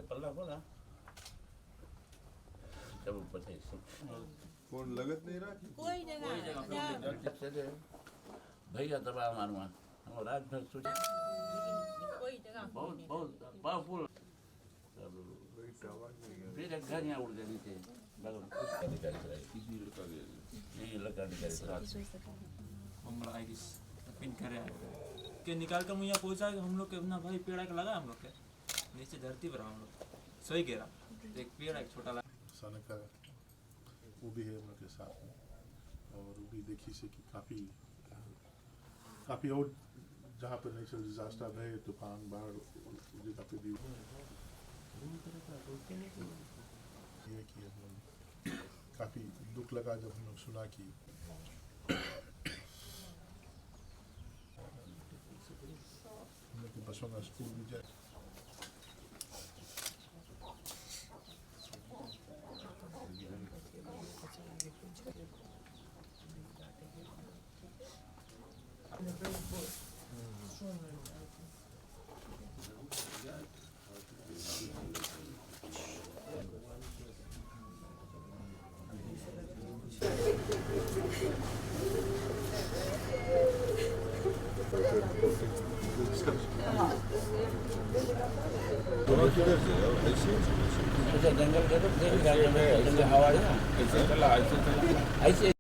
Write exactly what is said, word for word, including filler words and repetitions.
पल्ला खोला। जब ऊपर से फोन लगत नहीं रहा कि कोई जगह, कोई जगह, कोई जगह। जल्दी चले। भैया दबा मारूंगा। हम रात भर सोचे। कोई जगह बहुत, बहुत पावरफुल। फिर एक घर यहाँ उड़ गया नीचे, बगल में। अधिकारी से। नहीं, लड़का अधिकारी से। हम लोग आई गेस पिन करे हैं। के निकाल के मुझे पहुंचा कि हम लोग के अपना भाई पेड़ एक लगा हम लोग के। नीचे धरती पर हम लोग सोई गिरा। एक पेड़ एक छोटा लगा। अचानक वो भी है हम लोग के साथ में। और वो भी देखी से कि काफ़ी, काफ़ी और जहाँ पे नेचुरल डिजास्टर है, तूफान, बाढ़, वो जगह पे भी ये कि हम लोग काफ़ी दुख लगा जब हम लोग सुना कि हम लोग के बच्चों का स्कूल भी जाए। अच्छा, जंगल के तो देख, जंगल, जंगल हवा है ना। ऐसे चला, ऐसे चला। ऐसे